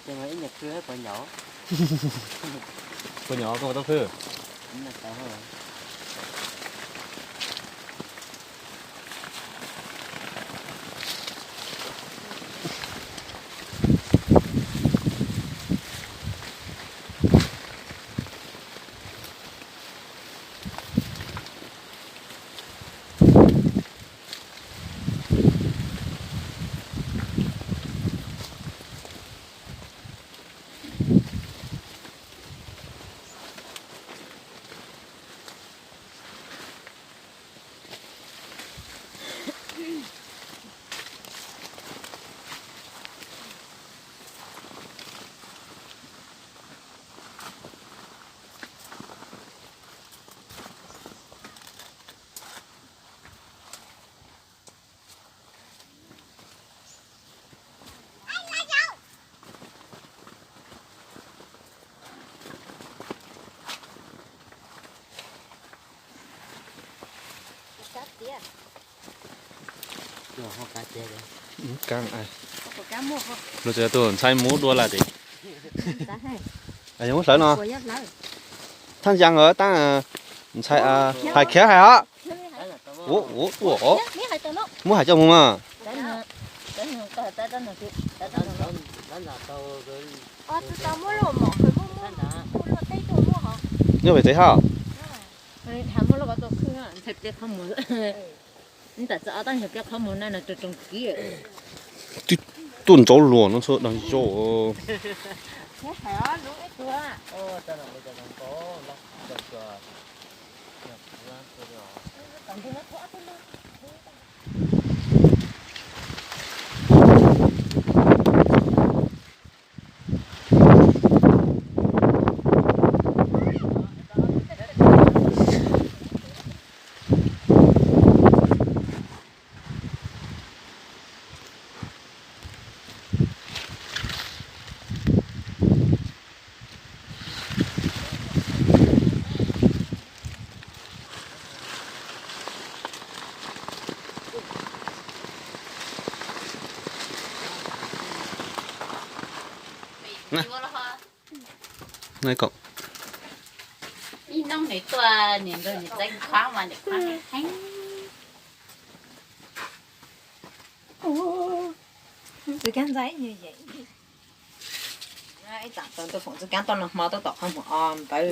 Ces ib nyuag khw puas nyom? Puas nyom koj puas tau khw? Luag tsev tus ntxhais mus dua lawm tiag. Yog muab hlawv no. Thaj ntsia os, tab ntxhais hais khiav hais hos. Ua ua ua os. Muab hais coj mus mas. Nyob pem tsev hos. Twb tuaj ntsaub luag no txhob dag zog. Ib hnub nws tuaj nws nrog nws txeeb khuab mas nws khuab heev. Txwv kab ntxaib nyuag yeem. Ib tsam tau ntuj foom txwv kab tuaj no hmo tuaj tom qhov muag o ntawd.